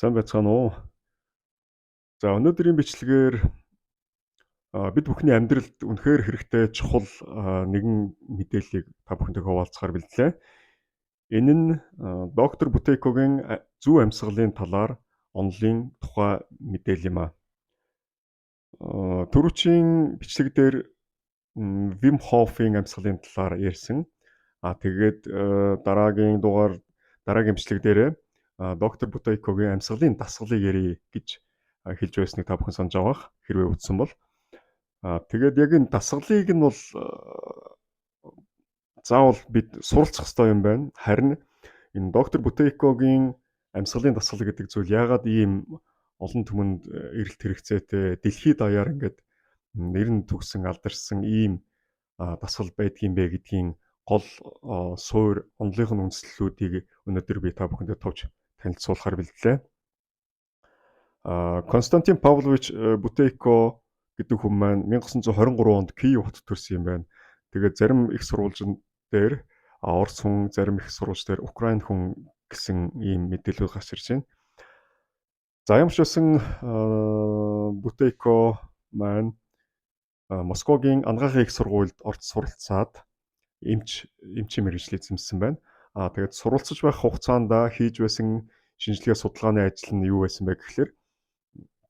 Сайн байцгаана уу? За, өнөөдрийн бичлэгээр бид бүхний амьдралд үнэхээр хэрэгтэй, чухал нэгэн мэдээллийг та бүхэнтэй хуваалцахаар бэлдлээ. Энэ нь доктор Бутейкогийн зүү амьсгалын талаар онолын тухай мэдээлэл юм аа. Түрүүчийн бичлэг дээр Вим Хофийн амьсгалын талаар ярьсан. Тэгээд дараагийн дугаар, дараагийн бичлэг дээрээ доктор Бутейкогийн амьсгалын дасгалыг ярья гэж хэлж байсныг та бүхэн санаж байгаа хэрвээ үзсэн бол. Тэгээд яг энэ дасгалыг нь бол заавал бид суралцах ёстой юм байна. Харин энэ доктор Бутейкогийн амьсгалын дасгал гэдэг зүйл яагаад ийм олон түмэнд эрэлт хэрэгцээтэй, дэлхийд даяар ингээд нэр нь түгсэн, алдарсан ийм дасгал байдгийм бэ гэдгийн гол суур онолынх нь үндслэлүүдийг өнөөдөр би та бүхэндээ товч танилцуулахар бэлдлээ. Константин Павлович Бутейко гэдэг хүн маань 1923 онд Киев хотод төрсөн юм байна. Тэгээд зарим их сурвалжин дээр Орос хүн, зарим их сурвалж дээр Украин хүн гэсэн ийм мэдээлэл гарч ирж байна. За, ямар ч байсан Бутейко маань Москвагийн анагаахын их сургуульд орж суралцаад эмчийн мэргэжил эзэмшсэн байна. Тэгээд суралцж байх хугацаанд хийж байсан шинжилгээ судалгааны ажил нь юу байсан бэ гэхлээр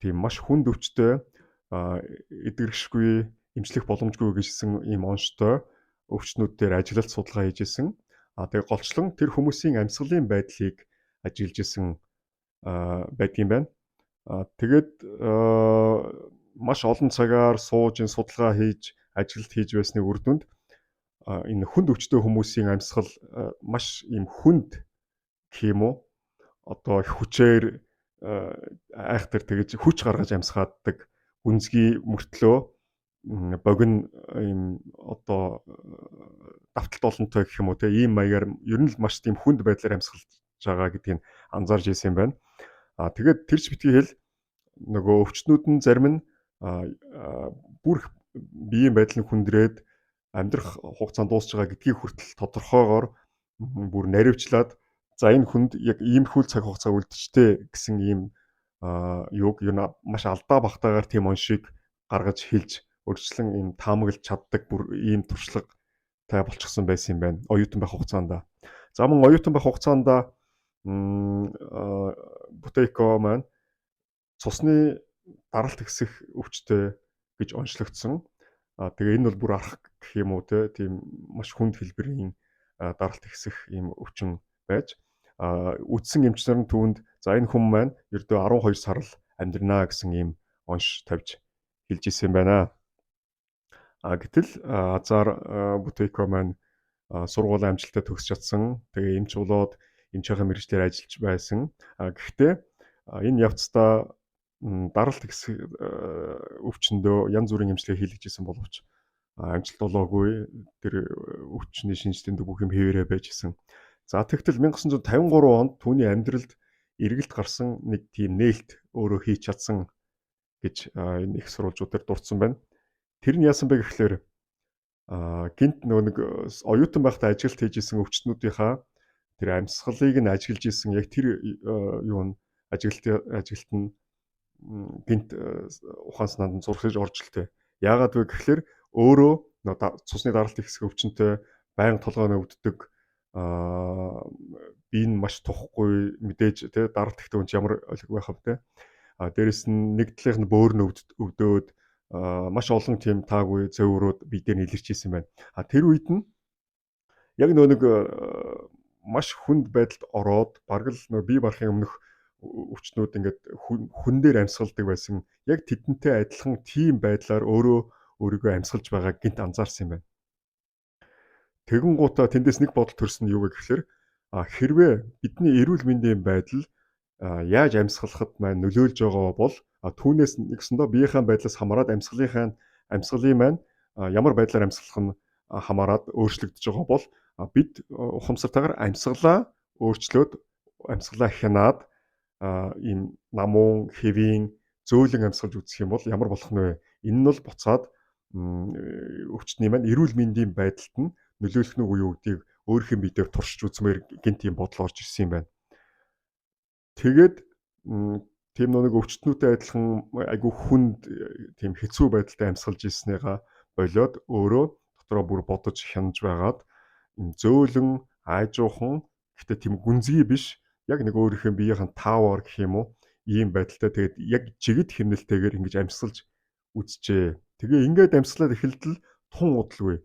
тийм маш хүнд өвчтэй, эдгэршгүй, эмчлэх боломжгүй гэсэн ийм онцтой өвчнүүд дээр ажиглалт судалгаа хийж исэн. Тэгээ голчлон тэр хүмүүсийн амьсгалын байдлыг ажиглаж исэн байдгийм байна. Тэгээд маш олон цагаар сууж энэ судалгаа хийж, ажиглалт хийж байсны үр дүнд энэ хүнд өвчтэй хүмүүсийн амьсгал маш ийм хүнд гэх юм уу, одоо их хүчээр, айхтар тэгэж хүч гаргаж амьсгааддаг, гүнзгий мөртлөө богино, ийм одоо давталт олонтой гэх юм уу, те, ийм маягаар ер нь л маш тийм хүнд байдлаар амьсгалж байгаа гэдгийг анзаарч ирсэн юм байна. Тэгээд тэр ч битгий хэл, нөгөө өвчтнүүд нь зарим нь бүр биеийн байдал нь хүндрээд амьдрах хугацаанд дуусч байгаа гэдгийг хүртэл тодорхойгоор бүр наривчлаад, за, энэ хүнд яг иймэрхүү цаг хугацаа үлдчихтэй гэсэн ийм юуг ер нь маш алдаа багтаагаар тийм оншийг гаргаж хэлж, урьдчилан ийм таамаглаж чаддаг бүр ийм туршлагатай болчихсон байсан юм байна оюутан байх хугацаанд. За, мөн оюутан байх хугацаанд Бутейко маань цусны даралт ихсэх өвчтэй гэж онцлогдсон. Тэгээ энэ бол бүр арах гэх юм уу, те, тийм маш хүнд хэлбэрийн даралт ихсэх ийм өвчин байж, үдсэн эмч нар нь түүнд за, энэ хүн маань ердөө 12 сар л амьдрнаа гэсэн ийм онш тавьж хэлж исэн юм байна. Гэтэл азар Бутейко маань сургуулийн амжилттай төгсөж чадсан. Тэгээ эмч болоод эмчийнхээ мэргэжлээр ажиллаж байсан. Гэхдээ энэ явцдаа даралт ихсэх өвчнөдөө янз бүрийн эмчилгээ хийлгэж исэн боловч амжилт болоогүй, тэр өвчний шинж тэмдэг бүх юм хэвээрээ байж исэн. За, тэгтэл 1953 онд түүний амьдралд эргэлт гарсан нэг тийм нээлт өөрөө хийж чадсан гэж энэ их сурвалжуудаар дурдсан байна. Тэр нь яасан бэ гэхлээр гэнэт нөгөө нэг оюутан байхдаа ажилт хийж исэн өвчтнүүдийнхаа тэр амьсгалыг нь ажиглаж исэн яг тэр юу нь ажиглалт нь гэнэт ухаан санаанд нь зурхаж орж илтээ. Яагаад вэ гэхлээр өөрөө цусны даралт ихсэх өвчнөд, байнга толгой нь өвддөг, бие нь маш тухгүй, мэдээж тий, даралт ихтэй хүн ямар олиг байх вэ, тий. Дээрэс нь нэг талынх нь бөөр нь өвдөөд, маш олон тийм таагүй зөөврүүд бие дээр нь илэрч исэн байна. Тэр үед нь яг нөгөө нэг маш хүнд байдалд ороод бараг л нөгөө бие барахын өмнөх өвчнүүд ингээд хүн дээр амьсгалдаг байсан. Яг тэдэнтэй адилхан тийм байдлаар өөрөө өөрийгөө амьсгалж байгааг гэнэт анзаарсан юм байна. Тэгэн гутаа тэндээс нэг бодол төрсөн нь юу вэ гэхлээр хэрвээ бидний эрүүл мэндийн байдал яаж амьсгалахад маань нөлөөлж байгаа бол түүнээс нэгсэндээ биеийнхээ байдлаас хамаарат амьсгалын маань ямар байдлаар амьсгалах нь хамаарат өөрчлөгдөж байгаа бол бид ухамсартайгаар амьсгалаа өөрчлөөд, амьсгалаа хянаад, ийм намуун, хэвийн, зөөлөн амьсгалж үзэх юм бол ямар болох нь вэ? Энэ нь бол буцаад өвчтний маань эрүүл мэндийн байдалд нь нөлөөлөх нь үгүй юу гэдгийг өөрийнхөө биедээр туршиж үзмээр гэнэт ийм бодол орж ирсэн юм байна. Тэгээд Тийм нэг өвчтнүүдтэй адилхан айгүй хүнд, тийм хэцүү байдалтай амьсгалж ирснийгаа болиод өөрөө дотроо бүр бодож хянаж байгаад зөөлөн, аажуухан, гэхдээ тийм гүнзгий биш, яг нэг өөрийнхөө биеийн таавар гэх юм уу, ийм байдалтай тэгээд яг жигд хэмнэлтэйгээр ингэж амьсгалж үзжээ. Тэгээ ингээд амьсгалаад эхэлдэл тун удалгүй,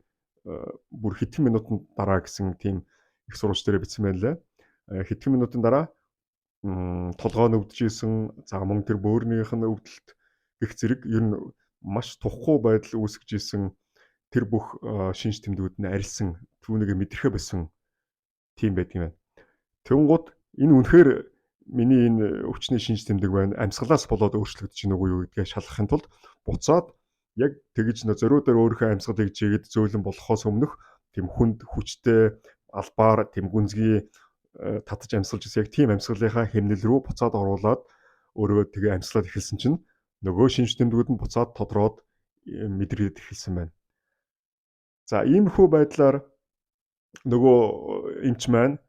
бүр хэдхэн минутын дараа гэсэн тийм их сурвалж дээр бичсэн байна лээ. Хэдхэн минутын дараа толгой нь өвдөж исэн, за мөн тэр бөөрнийх нь өвдөлт гэх зэрэг ер нь маш тухгүй байдал үүсгэж исэн тэр бүх шинж тэмдгүүд нь арилсан, түүнийг мэдрэхэ болсон тийм байдаг юм байна. Тэнгууд энэ үнэхээр миний энэ өвчний шинж тэмдэг байна, амьсгалаас болоод өөрчлөгдөж гин үгүй юу гэдгээ шалгахын тулд буцаад яг тэгж нөө зориуд дээр өөрийнхөө амьсгалыг жигэд зөөлөн болохоос өмнөх тийм хүнд хүчтэй албаар тийм гүнзгий татаж амьсгалж ирсэн яг тийм амьсгалынхаа хэмнэл рүү буцаад оруулаад өөрөө тэгээ амьсгалаад эхэлсэн чинь нөгөө шинж тэмдгүүд нь буцаад тодроод мэдрээд эхэлсэн байна. За, иймэрхүү байдлаар нөгөө эмч маань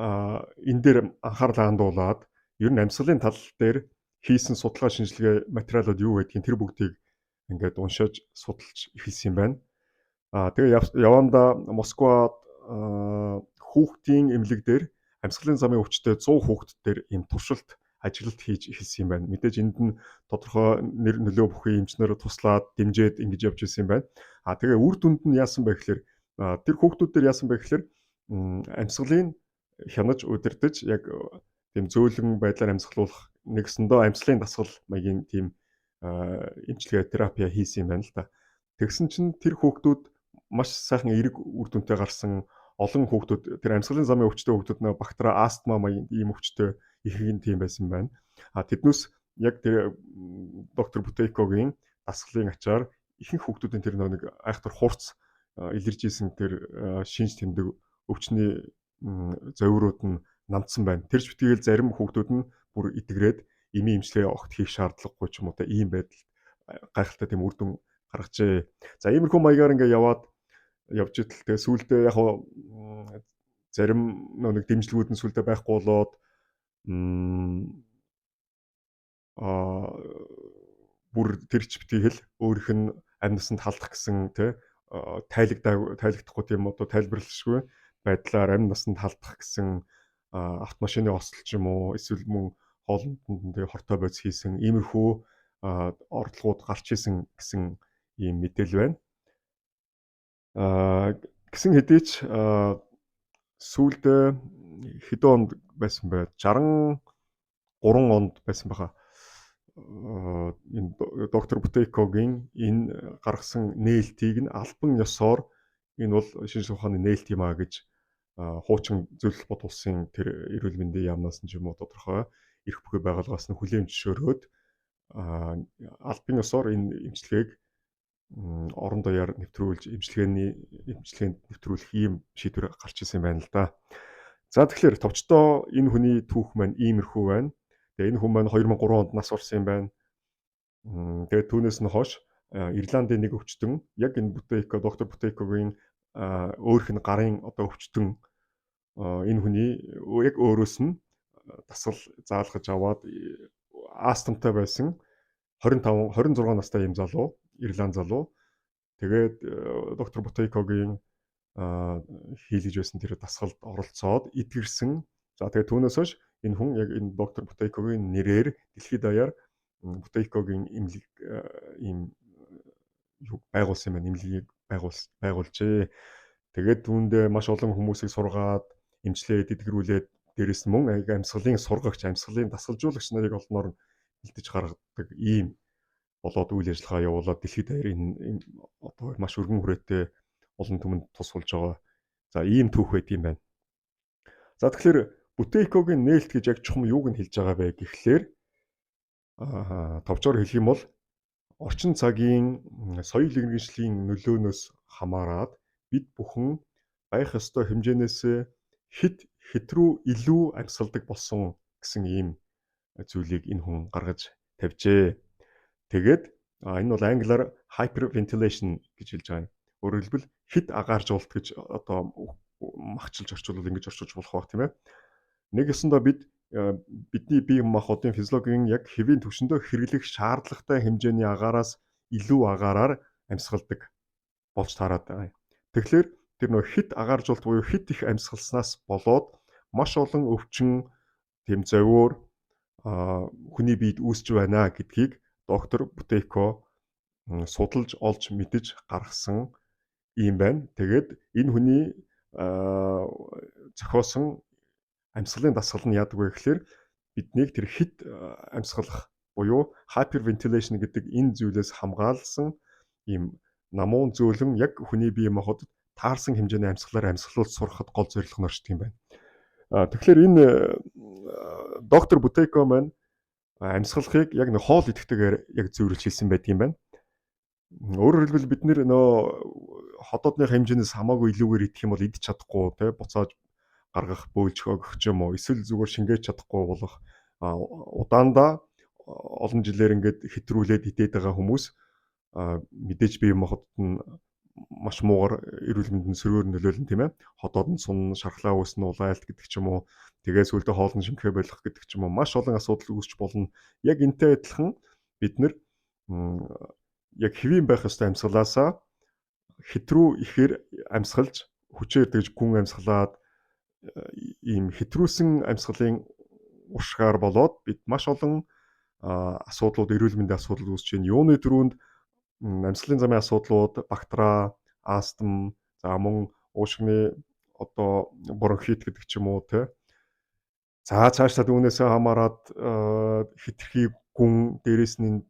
энэ дээр анхаарлаа хандуулад ер нь амьсгалын тал дээр хийсэн судалгаа шинжилгээ материалууд юу гэдгийг тэр бүгдийг ингээд уншиж судалж эхэлсэн юм байна. Тэгээ явандаа Москвад хүүхдийн эмнэлэг дээр амьсгалын замын өвчтэй 100 хүүхэд дээр ийм туршилт ажиглалт хийж эхэлсэн юм байна. Мэдээж энд нь тодорхой нэр нөлөө бүхий эмчнэр туслаад дэмжиж ингэж явж ирсэн юм байна. Тэгээ үр дүнд нь яасан бэ гэхээр тэр хүүхдүүд дээр яасан бэ гэхээр амьсгалын хянаж удирдах, яг тийм зөөлөн байдлаар амьсгалуулах, нэгсэндээ амьсгалын дасгал маягийн тийм эмчилгээ, терапи хийсэн юм байна л да. Тэгсэн чинь тэр хүүхдүүд маш сайхан эерэг үр дүнтэй гарсан. Олон хүүхдүүд, тэр амьсгалын замын өвчтэй хүүхдүүд нөө бактери астма маягийн ийм өвчтэй ихэнх нь тийм байсан байна. Тэднээс яг тэр доктор Бутейкогийн дасгалын ачаар ихэнх хүүхдүүдийн тэр нэг айхтар хурц илэрж исэн тэр шинж тэмдэг, өвчний зовирууд нь намдсан байна. Тэр ч битгийгэл зарим хүүхдүүд нь бүр эдгрээд эмийн эмчилгээ огт хийх шаардлагагүй ч юм уу та, ийм байдалд гайхалтай тийм үр дүн гаргажээ. За, иймэрхүү маягаар ингээ яваад явж итэл тэгээ сүүлдээ яг зарим нэг дэмжлэгүүд нь сүүлдээ байхгүй болоод бүр тэр ч битгийгэл өөрийнх нь амь насанд халдах гэсэн тий тайлагдахгүй, тийм одоо тайлбарлашгүй байдлаар амь насанд халдах гэсэн автомашины осол ч юм уу, эсвэл мөн хоолнд нь тэгээ хортой бодис хийсэн иймэрхүү ордлогууд гарч исэн гэсэн ийм мэдээлэл байна. Гэсэн хэдий ч сүүлдээ хэдэн онд байсан бэ? 63 онд байсан баха. Энэ доктор Бутейкогийн энэ гаргасан нээлтийг нь албан ёсоор энэ бол шинжлэх ухааны нээлт юм а гэж хуучин зөвлөх бод улсын тэр эрүүл мэндийн яамнаас нь ч юм уу, тодорхой эрх бүхий байгууллагаас нь хүлээн зөвшөөрөөд албан ёсоор энэ эмчилгээг орон даяар нэвтрүүлж, эмчилгээнд нэвтрүүлэх ийм шийдвэр гарч ирсэн юм байна л да. За, тэгэхээр товчдоо энэ хүний түүх маань иймэрхүү байна. Тэгээ энэ хүн маань 2003 онд нас барсан юм байна. Тэгээд түүнээс нь хойш Ирландын нэг өвчтөн яг энэ Бутейко, доктор Бутейкогийн өөрөх нь гарын одоо өвчтөн энэ хүний яг өөрөөс нь дасгал заалгаж аваад астмтай байсан 25 26 настай юм залуу, Ирланд залуу. Тэгээд доктор Бутейкогийн хийлгэж байсан тэр дасгалд оролцоод эдгэрсэн. За, тэгээд түүнээс хойш энэ хүн яг энэ доктор Бутейкогийн нэрээр дэлхийд даяар Бутейкогийн эмнэлэг ийм юу байгуулсан юм байна. Эмнэлгийг байгуулжээ. Тэгээд түүндээ маш олон хүмүүсийг сургаад, эмчлээд, эдгэрүүлээд, дээрэс нь мөн амьсгалын сургагч, амьсгалын дасгалжуулагч нарыг олноор бэлдэж гаргадаг ийм болоод үйл ажиллагаа явуулаад дэлхийд даяар энэ одоо маш өргөн хүрээтэй олон түмэнд тус болж байгаа. За, ийм түүх байт юм байна. За, тэгэхээр Бутейкогийн нээлт гэж яг чухам юуг нь хэлж байгаа вэ гэхлээр товчоор хэлэх юм бол орчин цагийн соёл иргэншлийн нөлөөнөөс хамаарат бид бүхэн байх ёстой хэмжээнээс хэт хэт рүү илүү амьсгалдаг болсон гэсэн ийм зүйлийг энэ хүн гаргаж тавьжээ. Тэгээд энэ бол англиар hyperventilation гэж хэлж байгаа юм. Өөрөөр хэлбэл хэт агааржуулалт гэж одоо махчилж орчуулвал ингэж орчуулж болох байх, тийм ээ. Нэг ёсондоо бид бидний бие махбодын физиологийн яг хэвийн түвшиндөө хэрэглэх шаардлагатай хэмжээний агаараас илүү агаараар амьсгалдаг болж таарад байгаа юм. Тэгэхээр тэр нөө хэт агааржуулалт буюу хэт их амьсгалснаас болоод маш олон өвчин, тийм зовиур хүний биед үүсч байна гэдгийг доктор Бутейко судалж олж мэдэж гаргасан юм байна. Тэгээд энэ хүний зохиосон амьсгалын дасгал нь яадаг вэ гэхээр биднийг тэр хэт амьсгалах буюу hyperventilation гэдэг энэ зүйлээс хамгаалсан ийм намуун зөөлөн, яг хүний бие махбодод таарсан хэмжээний амьсгалаар амьсгалуулж сурахад гол зорилго нь оршдог юм байна. Тэгэхээр энэ доктор Бутейко маань амьсгалахыг яг нэг хоол идэхтэйгээр яг зөвлөж хэлсэн байдаг юм байна. Өөрөөр хэлбэл, бид нөө ходоодны хэмжээнээс хамаагүй илүүгээр идэх юм бол идэж чадахгүй, те, буцааж гаргах, бөөлж өгөх ч юм уу, эсвэл зүгээр шингээж чадахгүй болох, удаандаа олон жилээр ингээд хэтрүүлээд идээд байгаа хүмүүс мэдээж бие махбодод нь маш муугар, эрүүл мэндэнд сөргөөр нөлөөлнө, тийм ээ. Ходоод нь сун, шархлаа үүснэ, улайлт гэдэг ч юм уу. Тэгээ сүүлдээ хоол нь шингэхээ болох гэдэг ч юм уу. Маш олон асуудал үүсч болно. Яг энтэй адилхан бид нар яг хэвийн байх ёстой амьсгалаасаа хэтрүү ихээр амьсгалж, хүчээр тэгж гүн амьсгалаад, ийм хэтрүүлсэн амьсгалын уршгаар болоод бид маш олон асуудлууд, эрүүл мэндийн асуудал үүсэж байна. Юуны түрүүнд амьсгалын замын асуудлууд, бактраа, астм, за мөн уушгины одоо бронхит гэдэг ч юм уу, те. За, цаашлаад үүнээсээ хамаарат хэтэрхий гүн, дээрэс нь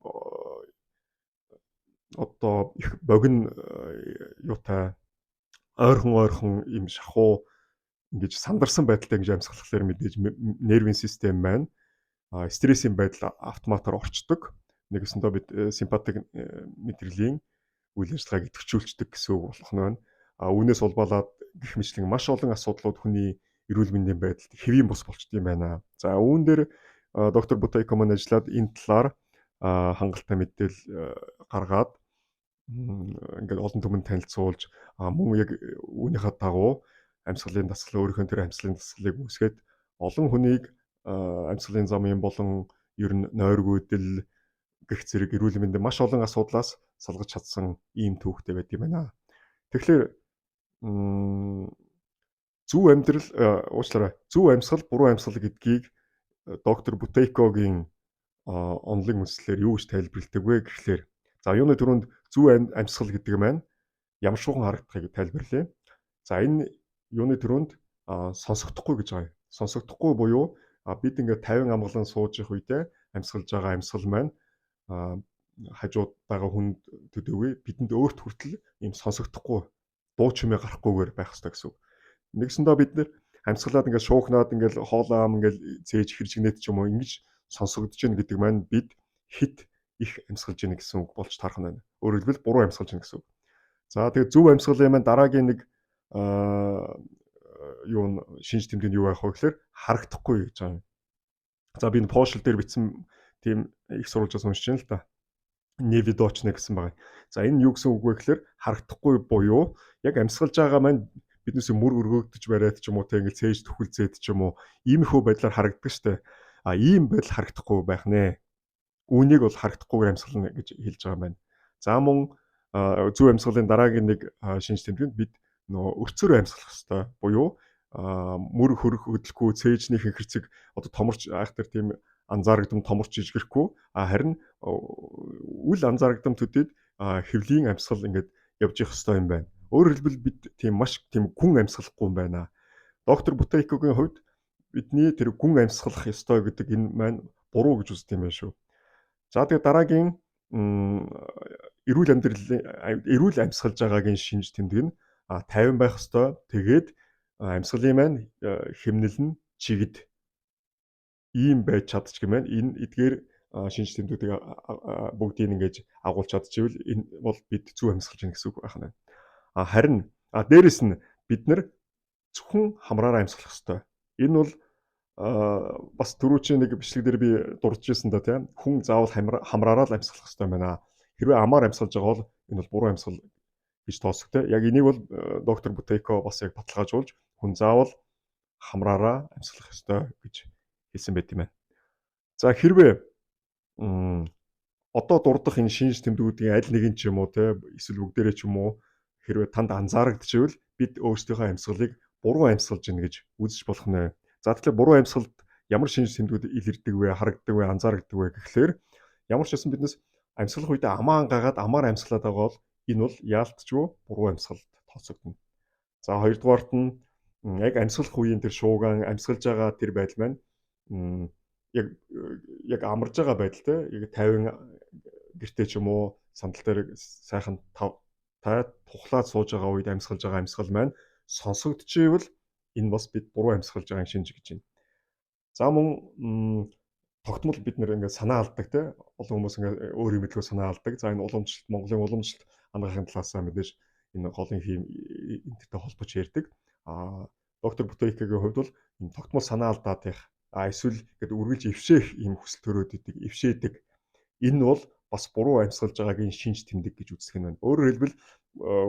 одоо их богино юутай ойрхон ойрхон юм шахуу ингэж сандарсан байдалтай ингэж амьсгалахлаар мэдээж нервийн систем маань стрессийн байдал автоматар орчдөг. Нэгсэндээ бид симпатик мэдрэлийн үйл ажиллагааг идэвхжүүлдэг гэсэн үг болох нь байна. А үүнээс улбалаад гэх мэтлэн маш олон асуудлууд хүний эрүүл мэндийн байдалд хэвийн бус болчтой юм байна. За, үүн дээр доктор Бутейко маань ажиллаад, энэ талаар хангалттай мэдээлэл гаргаад, ингээд олон түмэнд танилцуулж, мөн яг үүнийхээ дагуу амьсгалын дасгал, өөрийнхөө тэр амьсгалын дасгалыг үүсгээд, олон хүнийг амьсгалын замын болон ер нь нойргүйдэл гэх зэрэг эрүүл мэндийн маш олон асуудлаас салгаж чадсан ийм түүхтэй байт юм байна. Тэгэхээр зөв амьдрал, уучлаарай, зөв амьсгал, буруу амьсгал гэдгийг доктор Бутейкогийн онолын үндслээр юу гэж тайлбарладаг вэ гэхлээр, за, юуны түрүүнд зөв амьсгал гэдэг маань ямар шуухан харагдахыг тайлбарлая. За, энэ юуны түрүүнд сонсогдохгүй гэж байгаа юм. Сонсогдохгүй буюу бид ингээд 50 амгалан сууж явах үедээ амьсгалж байгаа амьсгал маань хажууд байгаа хүнд төдийгүй бидэнд өөрт хүртэл ийм сонсогдохгүй, дуу чимээ гарахгүйгээр байх хэрэгтэй гэсэн үг. Нэгсэндээ бид нэр амьсгалаад ингээд шуухнаад, ингээд хоолой ам ингээд цээж хэржигнэт ч юм уу ингэж сонсогдож гин гэдэг маань бид хэт их амьсгалж гин гэсэн үг болж таарах нь байна. Өөрөөр хэлбэл, буруу амьсгалж гин гэсэн үг. За, тэгээд зөв амьсгалын маань дараагийн нэг юу н шинж тэмдэг нь юу байх вэ гэхээр харагдахгүй гэж байгаа юм. За, би энэ пошл дээр бичсэн тийм их сурвалжаас уншиж байна л да. Невидочны гэсэн байгаа. За, энэ юу гэсэн үг вэ гэхээр харагдахгүй буюу яг амьсгалж байгаа маань биднээс мөр өргөгдөж бариад ч юм уу, те, ингээл цээж түхэлзээд ч юм уу, иймэрхүү байдлаар харагддаг штэ. А ийм байдал харагдахгүй байх нэ. Үүнийг бол харагдахгүйгээр амьсгална гэж хэлж байгаа юм байна. За, мөн зөв амьсгалын дараагийн нэг шинж тэмдэг нь бид нөгөө өрцөөрөө амьсгалах ёстой буюу мөр хөрөх хөдлөхгүй, цээжний хэнхэрцэг одоо томорч айхтар тийм анзаарагдам томорч жижигрэхгүй, харин үл анзаарагдам төдийд хэвлийн амьсгал ингээд явж явах ёстой юм байна. Өөрөөр хэлбэл, бид тийм маш тийм гүн амьсгалахгүй юм байна. Доктор Бутейкогийн хувьд бидний тэр гүн амьсгалах ёстой гэдэг энэ маань буруу гэж үздэг юм байна шүү. За, тэгээ дараагийн эрүүл амьдрал, эрүүл амьсгалж байгаагийн шинж тэмдэг нь 50 байх ёстой. Тэгээд амьсгалын маань хэмнэл нь чигд ийм байж чадчих юм байна. Энэ эдгээр шинж тэмдгүүдийг бүгдийг ингэж агуулж чадчихвал энэ бол бид зөв амьсгалж байна гэсэн үг байх нь. А харин дээрэс нь бид нар зөвхөн хамраараа амьсгалах ёстой. Энэ бол бас түрүүчийн нэг бичлэг дээр би дурдж ирсэн да, тийм, хүн заавал хамраараа л амьсгалах ёстой байна. Хэрвээ амаар амьсгалж байгаа бол энэ бол буруу амьсгал гэж тооцдог. Яг энийг бол доктор Бутейко бас яг баталгаажуулж, хүн заавал хамраараа амьсгалах ёстой гэж хэлсэн байт юм байна. За, хэрвээ одоо дурдах энэ шинж тэмдгүүдийн аль нэгэн ч юм уу, те, эсвэл бүгдээрээ ч юм уу хэрвээ танд анзаарагдчихвэл бид өөрсдийнхөө амьсгалыг буруу амьсгалж гин гэж үзэж болох нэ. За, тэгэхээр буруу амьсгалд ямар шинж тэмдгүүд илэрдэг вэ, харагддаг вэ, анзаарагддаг вэ гэхлээр ямар ч байсан биднес амьсгалах үедээ амаа ангаагаад амаар амьсгалаад байгаа бол энэ бол яалтчгүй буруу амьсгалд тооцогдоно. За, хоёрдугаарт нь яг амьсгалах үеийн тэр шуугаан амьсгалж байгаа тэр байдал маань яг амарж байгаа байдалтай, яг 50 гэртээ ч юм уу сандал дээр сайхан та тухлаад сууж байгаа үед амьсгалж байгаа амьсгал маань сонсогдчихвэл энэ бас бид буруу амьсгалж байгаа шинж гэж байна. За, мөн тогтмол бид нэр ингээд санаа алддаг, те, олон хүмүүс ингээд өөрийн мэдлгүй санаа алддаг. За, энэ уламжлалт, Монголын уламжлалт анагаахын талаасаа мэдээж энэ голын хийм энэ тэртэй холбож ярьдаг. А доктор Бутейкогийн хувьд бол энэ тогтмол санаа алдаад их, а эсвэл ингээд үргэлж эвшээх ийм хүсэл төрөөд идэг, эвшээдэг. Энэ бол бас буруу амьсгалж байгаагийн шинж тэмдэг гэж үздэг нь байна. Өөрөөр хэлбэл,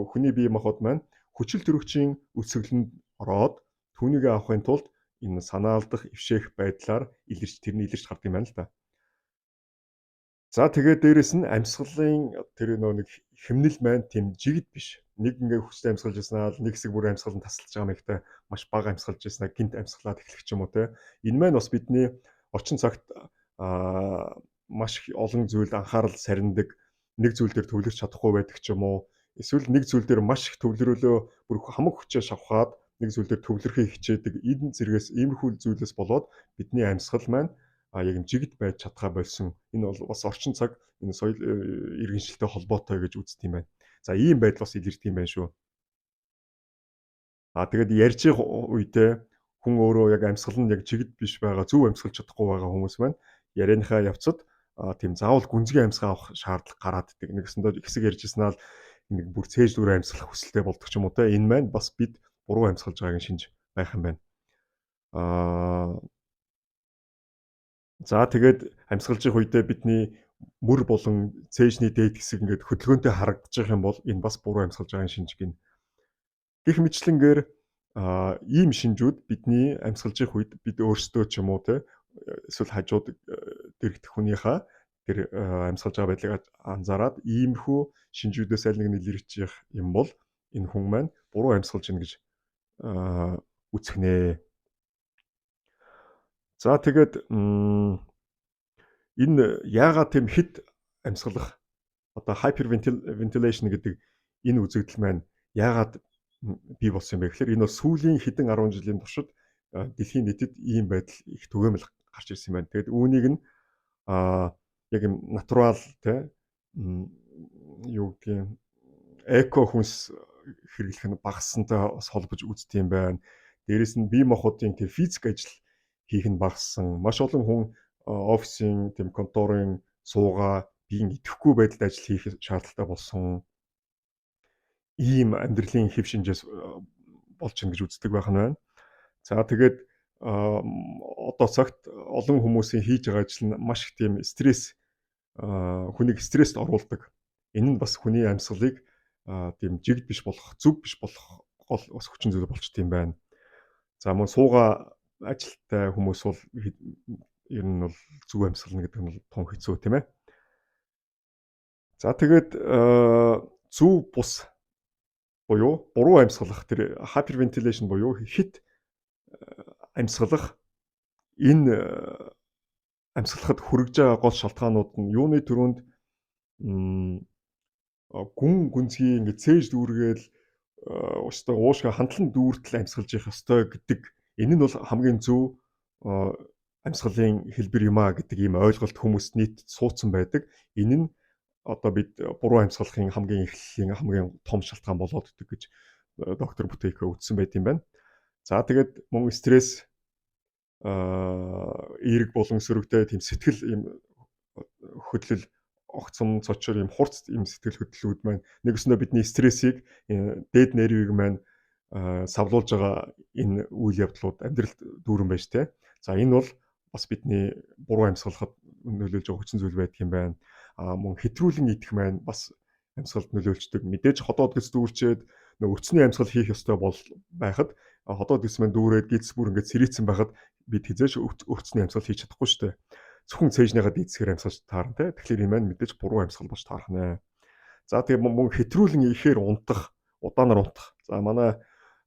хүний бие махбод маань хүчил төрөгчийн өлсгөлөнд ороод түүнийг авахын тулд энэ санаа алдах, эвшээх байдлаар илэрч, тэрний илэрч гардаг юм байна л да. За, тэгээд дээрэс нь амьсгалын тэр нөө нэг хэмнэл маань тийм жигд биш. Нэг ингээ хүчтэй амьсгалж яснаа л нэг хэсэг бүр амьсгал нь тасалж байгаа мэгтэй маш бага амьсгалж яснаа гинт амьсгалаад эхлэх ч юм уу, те. Энэ маань бас бидний орчин цагт маш олон зүйлд анхаарал сарнидаг, нэг зүйл дээр төвлөрч чадахгүй байдаг ч юм уу. Эсвэл нэг зүйл дээр маш их төвлөрөөлөө бүр хамаг хүчээ шавхаад нэг зүйл дээр төвлөрөхийг хичээдэг, энэ зэргээс иймэрхүү зүйлээс болоод бидний амьсгал маань яг юм жигд байж чадхаа болсон. Энэ бол бас орчин цаг, энэ соёл иргэншилтэй холбоотой гэж үздэг юм байна. За, ийм байдал бас илэрдэг юм байна шүү. А тэгээд ярьж байгаа үедээ хүн өөрөө яг амьсгал нь яг жигд биш байгаа, зөв амьсгалж чадахгүй байгаа хүмүүс маань ярианыхаа явцад тийм заавал гүнзгий амьсгаа авах шаардлага гараад идэг. Нэгсэндээ хэсэг ярьжсанаа л нэг бүр цээж дүүрээ амьсгалах хүсэлтэй болдог ч юм уу, те. Энэ маань бас бид буруу амьсгалж байгаагийн шинж байх юм байна. За, тэгээд амьсгалж явах үедээ бидний мөр болон цээжний дээд хэсэг ингээд хөдөлгөөнтэй харагдаж байгаа юм бол энэ бас буруу амьсгалж байгаагийн шинж гин. Гэх мэтлэнгээр ийм шинжүүд бидний амьсгалж явах үед бид өөрсдөө ч юм уу, те, эсвэл хажууд дэрэгдэх хүнийхээ тэр амьсгалж байгаа байдлыг анзаараад иймэрхүү шинжүүдээс аль нэг нь илэрч явах юм бол энэ хүн маань буруу амьсгалж гин гэж үзэх нэ. За, тэгээд энэ яагаад тийм хэт амьсгалах, одоо hyperventilation гэдэг энэ үзэгдэл маань яагаад бий болсон юм бэ гэхээр энэ бол сүүлийн хэдэн 10 жилийн туршид дэлхийн нийтэд ийм байдал их түгээмэл гарч ирсэн юм байна. Тэгээд үүнийг нь яг юм natural, те, юу гэдгийг, эко хүнс хэрэглэх нь багассантай бас холбож үздэг юм байна. Дээрээс нь бие махбодын тэр физик ажил хийх нь багассан. Маш олон хүн офисын, тийм конторын суугаа биеийн идэвхгүй байдалд ажил хийх шаардлагатай болсон. Ийм амьдралын хэв шинжээс болж байна гэж үздэг байх нь байна. За, тэгээд одоо цагт олон хүмүүсийн хийж байгаа ажил нь маш их тийм стресс, хүнийг стресст оруулдаг. Энэ нь бас хүний амьсгалыг тийм жигд биш болох, зөв биш болох гол бас хүчин зүйл болчт юм байна. За, мөн суугаа ажилтай хүмүүс бол ер нь бол зөв амьсгална гэдэг нь бол тун хэцүү, тийм ээ. За, тэгээд зөв бус буюу буруу амьсгалах, тэр hyperventilation буюу хэт амьсгалах, энэ амьсгалахад хүрэж байгаа гол шалтгаанууд нь юуны түрүүнд гүн гүнзгий ингээд цээж дүүргээл өстой уушгаа хандлан дүүртэл амьсгалж явах ёстой гэдэг, энэ нь бол хамгийн зөв амьсгалын хэлбэр юм а гэдэг ийм ойлголт хүмүүст нийт суудсан байдаг. Энэ нь одоо бид буруу амьсгалахын хамгийн эхлэлийн хамгийн том шалтгаан болоод идэг гэж доктор Бутейко үзсэн байт юм байна. За, тэгээд мөн стресс, эерэг болон сөрөгтэй тийм сэтгэл ийм хөдлөл, огцом, цочор, ийм хурц ийм сэтгэл хөдлөлүүд маань нэгсэндээ бидний стрессийг, дээд нервийг маань савлуулж байгаа энэ үйл явдлууд амьдралд дүүрэн байж тээ. За, энэ бол бас бидний буруу амьсгалахад нөлөөлж байгаа хүчин зүйл байдаг юм байна. А мөн хэтрүүлэн идэх маань бас амьсгалд нөлөөлчдөг. Мэдээж ходоод гэс дүүрчээд нөө өвцний амьсгал хийх ёстой бол байхад ходоод гэс маань дүүрээд гидс бүр ингээд сэрийцэн байхад Бид хэзээ ч өрцний амьсгал хийж чадахгүй шүү дээ. Зөвхөн цээжнийхаа дийдсгээр амьсгалж таарна те. Тэгэхээр энэ маань мэдээж буруу амьсгал болж таарах нэ. За, тэгээ мөн хэтрүүлэн ихээр унтах, удаанаар унтах. За, манай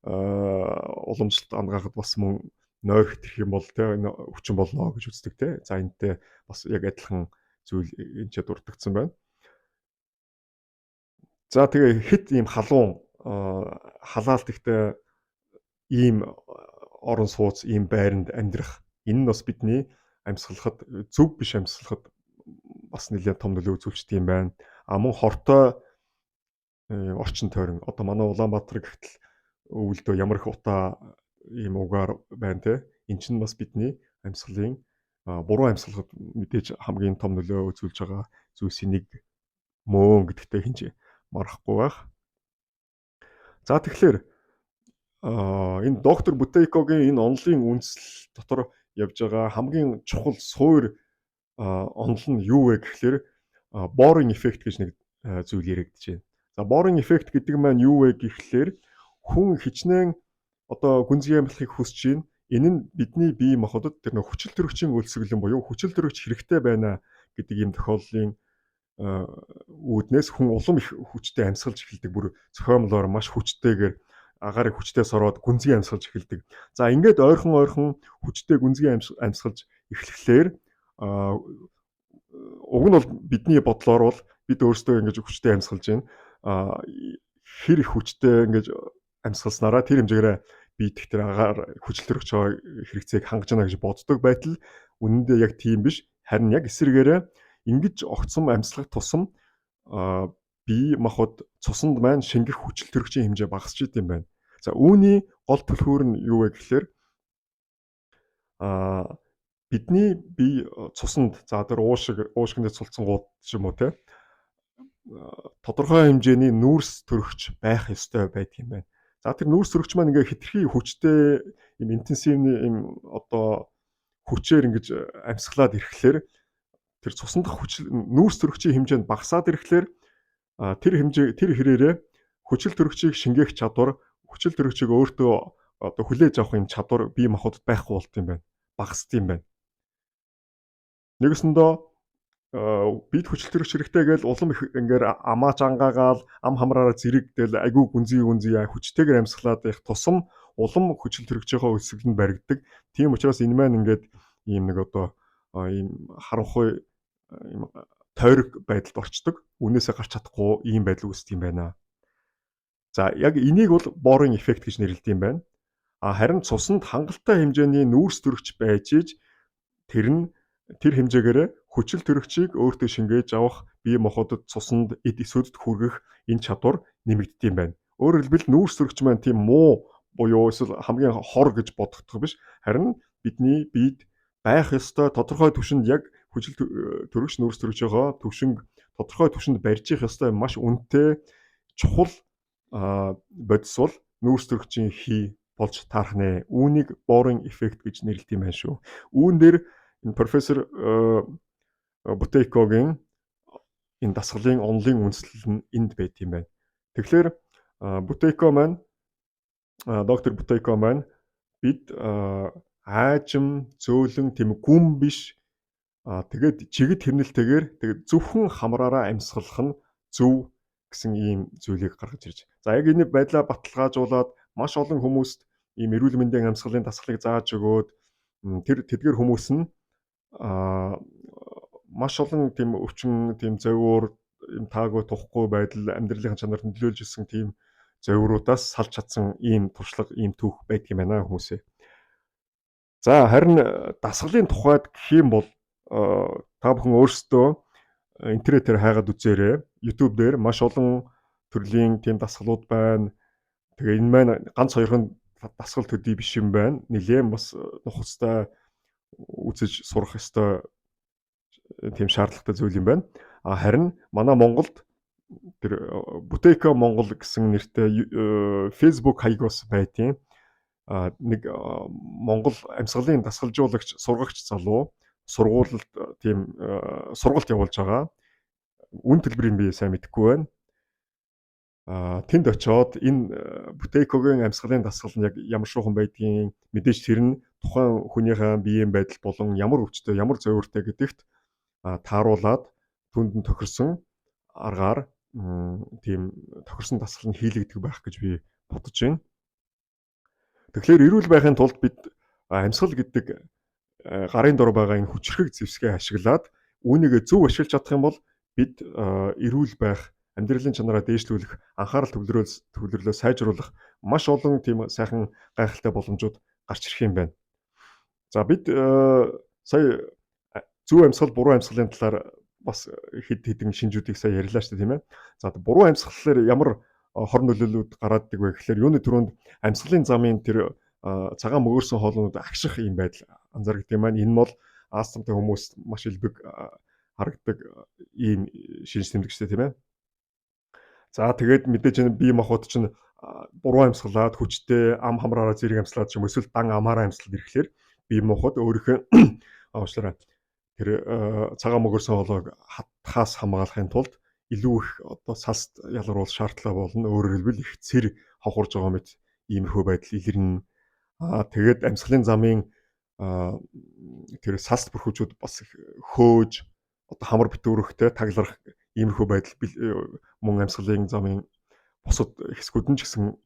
уламжлалт ангахад бас мөн нойр хэтрэх юм бол те өвчин болно гэж үздэг те. За, энэтэй бас яг адилхан зүйл энэ ч дурддагдсан байна. За, тэгээ хэт ийм халуун халаалт ихтэй ийм орон сууц, ийм байранд амьдрах, энэ нь бас бидний амьсгалахад, зөв биш амьсгалахад бас нэлээд том нөлөө үзүүлдэг юм байна. А мөн хортой орчин тойрон, одоо манай Улаанбаатар гэхтэл өвөлдөө ямар их утаа ийм угаар байна те. Эн чинь бас бидний амьсгалын буруу амьсгалахад мэдээж хамгийн том нөлөө үзүүлж байгаа зүйлсийн нэг мөн гэдэгтээ хэн ч маргахгүй байх. За, тэгэхээр энэ доктор Бутейкогийн энэ онолын үндсэл дотор явж байгаа хамгийн чухал суур онол нь юу вэ гэхлээр Boring effect гэж нэг зүйл яригдаж байна. За, Boring effect гэдэг маань юу вэ гэхлээр хүн хичнээн одоо гүнзгий амьсгалахыг хүсэж байна. Энэ нь бидний бие махбодод тэр нэг хүчил төрөгчийн өлсгөлэн буюу хүчил төрөгч хэрэгтэй байна гэдэг ийм тохиолдлын үүднээс хүн улам их хүчтэй амьсгалж эхэлдэг. Бүр зохиомлоор маш хүчтэйгээр агаарыг хүчтэй сороод гүнзгий амьсгалж эхэлдэг. За, ингээд ойрхон ойрхон хүчтэй гүнзгий амьсгалж эхлэхлээр уг нь бол бидний бодлоор бол бид өөрсдөө ингэж хүчтэй амьсгалж байна. Хэр их хүчтэй ингэж амьсгалснараа тэр хэмжээгээр бие дэх тэр агаар хүчил төрөгч хэрэгцээг хангаж байна гэж боддог байтал үнэндээ яг тийм биш. Харин яг эсрэгээрээ ингэж огцом амьсгалах тусам бие махбод цуснд маань шингэх хүчил төрөгчийн хэмжээ багасч идэм байна. За, үүний гол түлхүүр нь юу вэ гэхлээр бидний бие цуснд, за, тэр уушиг уушгинд цулцсан гууд ч юм уу те, тодорхой хэмжээний нүүрс төрөгч байх ёстой байдаг юм байна. За, тэр нүүрс төрөгч маань ингээ хэтэрхий хүчтэй юм интенсивний юм одоо хүчээр ингэж амьсгалаад ирэхлээр тэр цусан дах хүч нүүрс төрөгчийн хэмжээнд багасаад ирэхлээр тэр хэмжээ тэр хэрээрээ хүчил төрөгчийг шингээх чадвар, хүчил төрөгчийг өөртөө одоо хүлээж авах юм чадвар бие махбодод байхгүй болт юм байна. Багасд юм байна. Нэгсэндөө бид хүчил төрөгч хэрэгтэй гэж улам их ингээр амаач ангаагаал ам хамраараа зэрэг тэгэл айгүй гүнзгий гүнзгий хүчтэйгээр амьсгалаад их тусам улам хүчил төрөгчийнхөө өлсгөл нь баригддаг. Тийм учраас энэ маань ингээд ийм нэг одоо ийм харанхуй ийм тойрог байдалд орчдөг. Үүнээсээ гарч чадахгүй ийм байдал үүсдэг юм байна. За, яг энийг бол Boring effect гэж нэрлэдэг юм байна. А харин цуснд хангалттай хэмжээний нүүрс төрөгч байж иж тэр нь тэр хэмжээгээрээ хүчил төрөгчийг өөртөө шингээж авах, бие махбодод, цуснд, эд эсүүдэд хүргэх энэ чадвар нэмэгддэг юм байна. Өөрөөр хэлбэл, нүүрс төрөгч маань тийм муу буюу эсвэл хамгийн хор гэж бодогдох биш. Харин бидний биед байх ёстой тодорхой түвшинд, яг хүчил төрөгч нүүрс төрөгчийнхөө түвшинг тодорхой түвшинд барьж явах ёстой маш үнэтэй чухал бодис бол нүүрс төрөгчийн хий болж таарах нэ. Үүнийг Boring effect гэж нэрлэдэг юм байна шүү. Үүн дээр энэ профессор Бутейкогийн энэ дасгалын онолын үндслэл нь энд байт юм байна. Тэгэхээр Бутейко маань, доктор Бутейко маань бид аажим, зөөлөн, тийм гүн биш, тэгээд чигэд хэрнэлтэйгээр тэгээд зөвхөн хамраараа амьсгалах нь зөв гэсэн ийм зүйлийг гаргаж ирж. За, яг энэ байдлаа баталгаажуулаад маш олон хүмүүст ийм эрүүл мэндийн амьсгалын дасгалыг зааж өгөөд тэр тэдгэр хүмүүс нь маш олон тийм өвчин, тийм зовиур, юм таагүй тухгүй байдал, амьдралын чанарт нөлөөлж исэн тийм зовиуруудаас салж чадсан ийм туршлага, ийм түүх байдаг юм байна хүмүүсээ. За, харин дасгалын тухайд гэх юм бол та бүхэн өөрсдөө интернетээр хайгаад үзээрэй. YouTube дээр маш олон төрлийн тийм дасгалууд байна. Тэгээ энэ маань ганц хоёрхан дасгал төдий биш юм байна. Нилээн бас нухацтай үзэж сурах ёстой тийм шаардлагатай зүйл юм байна. А харин манай Монголд тэр Бутейко Монгол гэсэн нэртэй Facebook хаяг бас байдгийн. А нэг Монгол амьсгалын дасгалжуулагч, сургагч залуу сургуульд тийм сургалт явуулж байгаа. Үн төлбөрийг би сайн мэдэхгүй байна. Тэнд очиод энэ Бутейкогийн амьсгалын дасгал нь яг ямар шуухан байдгийг, мэдээж тэр нь тухайн хүнийхээ биеийн байдал болон ямар өвчтэй, ямар зовиуртай гэдэгт тааруулаад түнд нь тохирсон аргаар тийм тохирсон дасгал нь хийлэгдэх байх гэж би бодож байна. Тэгэхээр эрүүл байхын тулд бид амьсгал гэдэг гарын дор байгаа энэ хүчирхэг зэвсгээ ашиглаад үүнийг зөв ашиглаж чадах юм бол бид эрүүл байх, амьдралын чанараа дээшлүүлэх, анхаарал төвлөрлөө сайжруулах маш олон тийм сайхан гайхалтай боломжууд гарч ирэх юм байна. За, бид сая зөв амьсгал, буруу амьсгалын талаар бас хэд хэдэн шинжүүдийг сая ярьлаа шүү дээ, тийм ээ. За, буруу амьсгалаар ямар хор нөлөөллүүд гарааддаг вэ гэхээр юуны түрүүнд амьсгалын замын тэр цагаан мөгөөрсөн хоолуунууд агших юм байдал анзаардаг юм байна. Энэ бол астмтай хүмүүст маш элбэг харагддаг ийм шинж тэмдэг шүү дээ, тийм ээ. За, тэгээд мэдээж энэ бие махбод чинь буруу амьсгалаад, хүчтэй ам хамраараа зэрэг амьсгалаад ч юм эсвэл дан амаараа амьсгалаад ирэхлээр бие махбод өөрийнхөө, уучлаарай, тэр цагаан мөгөөрсөн хоолойг хатхаас хамгаалахын тулд илүү их одоо салст ялгаруул шаардлага болно. Өөрөөр хэлбэл, их цэр хавхарж байгаа мэт иймэрхүү байдал илэрнэ. Тэгээд амьсгалын замын тэр салст бүрхүүчүүд бас их хөөж, одоо хамар битүүрхтэй тагларах иймэрхүү байдал, мөн амьсгалын замын бусад хэсгүүд нь ч гэсэн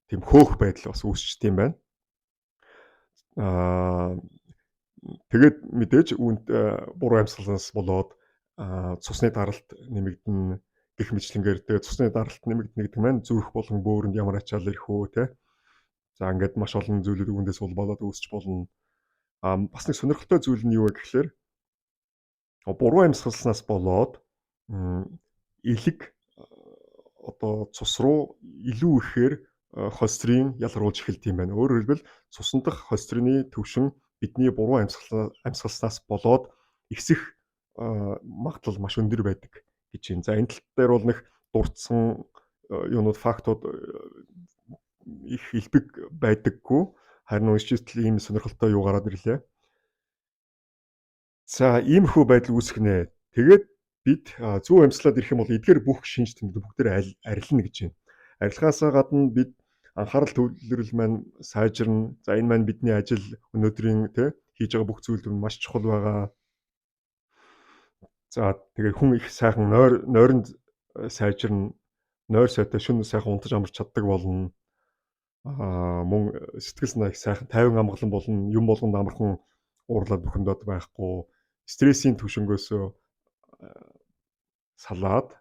тийм хөөх байдал бас үүсчихдээ юм байна. Тэгээд мэдээж үүнд буруу амьсгалаас болоод цусны даралт нэмэгдэнэ гэх мэтчилэнгээр, тэгээд цусны даралт нэмэгдэнэ гэдэг маань зүрх болон бөөрөнд ямар ачаал ирэх үү те. За, ингээд маш олон зүйлүүд үүндээс улбалаад үүсч болно. Бас нэг сонирхолтой зүйл нь юу вэ гэхлээр буруу амьсгалснаас болоод элэг одоо цус руу илүү ихээр холестерин ялгаруулж эхэлдэг юм байна. Өөрөөр хэлбэл, цусан дах холестерины түвшин бидний буруу амьсгалснаас болоод ихсэх магадлал маш өндөр байдаг гэж байна. За, энэ тал дээр бол нэг дурдсан юунууд, фактууд их элбэг байдаггүй. Харин уншиж ийм сонирхолтой юу гараад ирлээ. За, иймэрхүү байдал үүсэх нэ. Тэгээд бид зөв амьсгалаад ирэх юм бол эдгээр бүх шинж тэмдэг бүгдээр арилна гэж байна. Арилахаасаа гадна бид анхаарал төвлөрөл маань сайжирна. За, энэ маань бидний ажил өнөөдрийн тэ хийж байгаа бүх зүйлд маш чухал байгаа. За, тэгээд хүн их сайхан нойр нойронд сайжирна. Нойр сайтай шөнө сайхан унтаж амарч чаддаг болно. Мөн сэтгэл санаа их сайхан тайван амгалан болно. Юм болгонд амархан уурлаад бухимдаад байхгүй. Стрессийн түвшингөөсөө салаад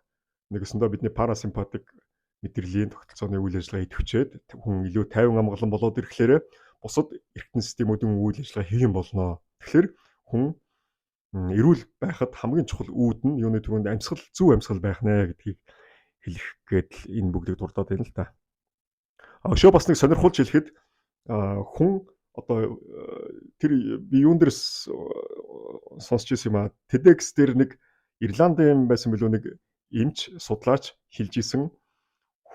нэгэсэндээ бидний парасимпатик мэдрэлийн тогтолцооны үйл ажиллагаа идэвхжээд хүн илүү тайван амгалан болоод ирэхлээрээ бусад эргэтэн системүүдийн үйл ажиллагаа хэвэн болно. Тэгэхээр хүн эрүүл байхад хамгийн чухал үүд нь юуны түрүүнд амьсгал, зөв амьсгал байх нэ гэдгийг хэлэх гээд л энэ бүгдийг дурдаад байна л да. Өшөө бас нэг сонирхолж хэлэхэд хүн одоо тэр би юун дээрс сонсч ирсэн юм а, TEDx дээр нэг Ирландын байсан билүү, нэг эмч судлаач хэлж исэн,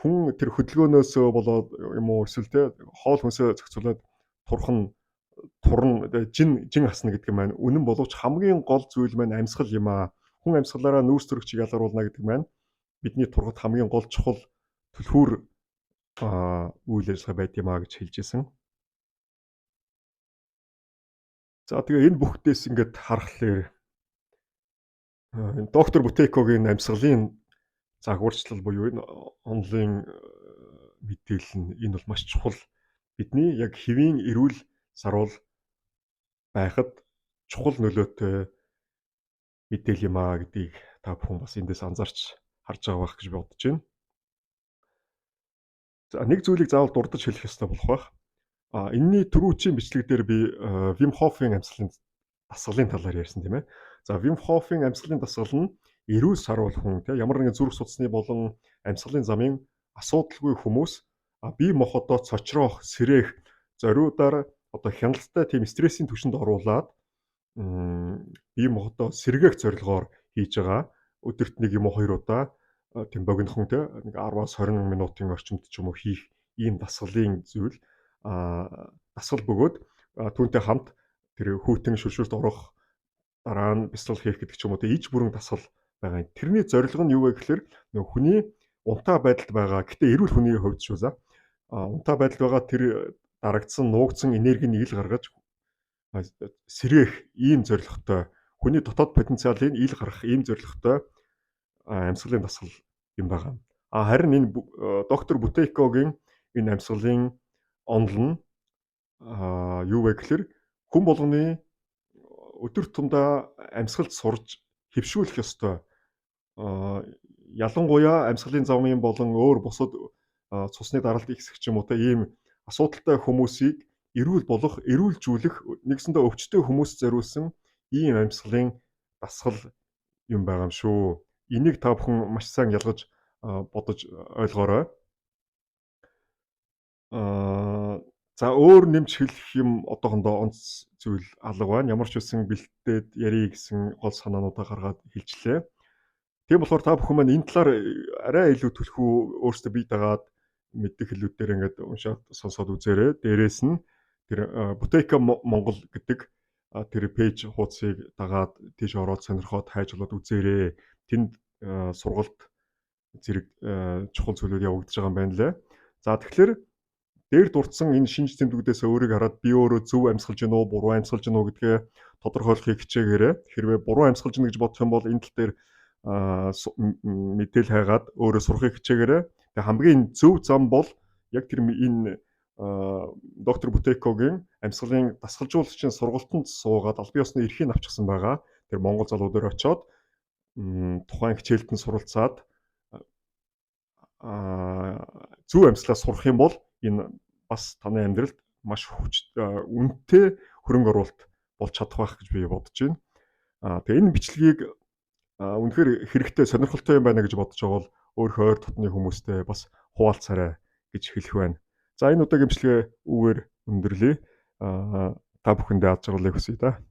хүн тэр хөдөлгөөнөөсөө болоод юм уу эсвэл те хоол хүнсээ зохицуулаад турхан турна, жин жин хасна гэдэг маань үнэн боловч хамгийн гол зүйл маань амьсгал юм аа. Хүн амьсгалаараа нүүрс төрөгчийг ялгаруулна гэдэг маань бидний турхад хамгийн гол чухал түлхүүр үйл ажиллагаа байд юм а гэж хэлж исэн. За, тэгээ энэ бүхдээс ингээд харахлаар энэ доктор Бутейкогийн амьсгалын загварчлал буюу энэ онлын мэдээлэл нь энэ бол маш чухал, бидний яг хэвийн эрүүл саруул байхад чухал нөлөөтэй мэдээлэл юм а гэдгийг та бүхэн бас эндээс анзаарч харж байгаа байх гэж бодож байна. За, нэг зүйлийг заавал дурдаж хэлэх ёстой болох байх. Энэний түрүүчийн бичлэг дээр би Wim Hof-ын амьсгалын дасгалын талаар ярьсан, тийм ээ. За, Wim Hof-ын амьсгалын дасгал нь эрүүл саруул хүн тийм ямар нэгэн зүрх судасны болон амьсгалын замын асуудалгүй хүмүүс бие махбодоо цочроох, сэрээх зориудаар одоо хяналттай тийм стрессийн түвшинд оруулаад бие махбодоо сэргээх зорилгоор хийж байгаа. Өдөрт нэг юм уу хоёр удаа тийм богинохон те нэг 10-аас 20 минутын орчимд ч юм уу хийх ийм дасгалын зүйл, дасгал бөгөөд түүнтэй хамт тэр хүйтэн шүршүрт орох, дараа нь бясалгал хийх гэдэг ч юм уу те иж бүрэн дасгал байгаа. Тэрний зорилго нь юу вэ гэхээр нөгөө хүний Унтаа байдалд байгаа. Гэтэ эрүүл хүний хувьд шүү за. Унтаа байдалд байгаа тэр дарагдсан, нуугдсан энергийг ил гаргаж сэргээх ийм зорилготой, хүний дотоод потенциалыг ил гаргах ийм зорилготой амьсгалын дасгал юм байгаа. Харин энэ доктор Бутейкогийн энэ амьсгалын онол нь юу вэ гэхээр хүн болгоны өдөр тутамдаа амьсгалд сурж хэвшүүлэх ёстой. Ялангуяа амьсгалын замын болон өөр бусад цусны даралт ихсэх ч юм уу те ийм асуудалтай хүмүүсийг эрүүл болох, эрүүлжүүлэх, нэгсэндээ өвчтөй хүмүүст зориулсан ийм амьсгалын дасгал юм байгаа юм шүү. Энийг та бүхэн маш сайн ялгаж бодож ойлгоорой. За өөр нэмж хэлэх юм одоохондоо онц зүйл алга байна. Ямар ч үсэн бэлтээд ярий гэсэн гол санаануудаа гаргаад хэлжлээ. Тийм болохоор та бүхэн маань энэ талаар арай илүү түлхүү өөрсдөө бие дагаад мэддэг хэлүүдээр ингээд уншаад сонсоод үзээрэй. Дээрээс нь тэр Бутейка Монгол гэдэг тэр пэйж хуудсыг дагаад тийш ороод сонирхоод хайж болоод үзээрэй. Тэнд сургалт зэрэг чухал зүйлүүд явагдаж байгаа юм байна лээ. За тэгэхээр дээр дурдсан энэ шинж тэмдгүүдээс өөрийг хараад би өөрөө зөв амьсгалж гин үү, буруу амьсгалж гин үү гэдгээ тодорхойлохыг хичээгээрэй. Хэрвээ буруу амьсгалж гин гэж бодох юм бол энэ тал дээр мэдээл хайгаад өөрөө сурахыг хичээгээрэй. Тэгээ хамгийн зөв зам бол яг тэр энэ доктор Бутейкогийн амьсгалын дасгалжуулагчийн сургалтанд суугаад албан ёсны эрхийг авчихсан байгаа. Тэр Монгол залуу дээр очиод тухайн хичээлд нь суралцаад зөв амьсгалаа сурах юм бол энэ бас таны амьдралд маш хүч үнэтэй хөрөнгө оруулалт болж чадах байх гэж би бодож байна. Тэгээ энэ бичлэгийг үнэхээр хэрэгтэй, сонирхолтой юм байна гэж бодож байгаа бол өөрийнхөө ойр дотны хүмүүстэй бас хуваалцаарай гэж хэлэх байна. За энэ удаагийн бичлэгээ үүгээр өндөрлөе. Та бүхэндээ аз жаргалыг хүсье да.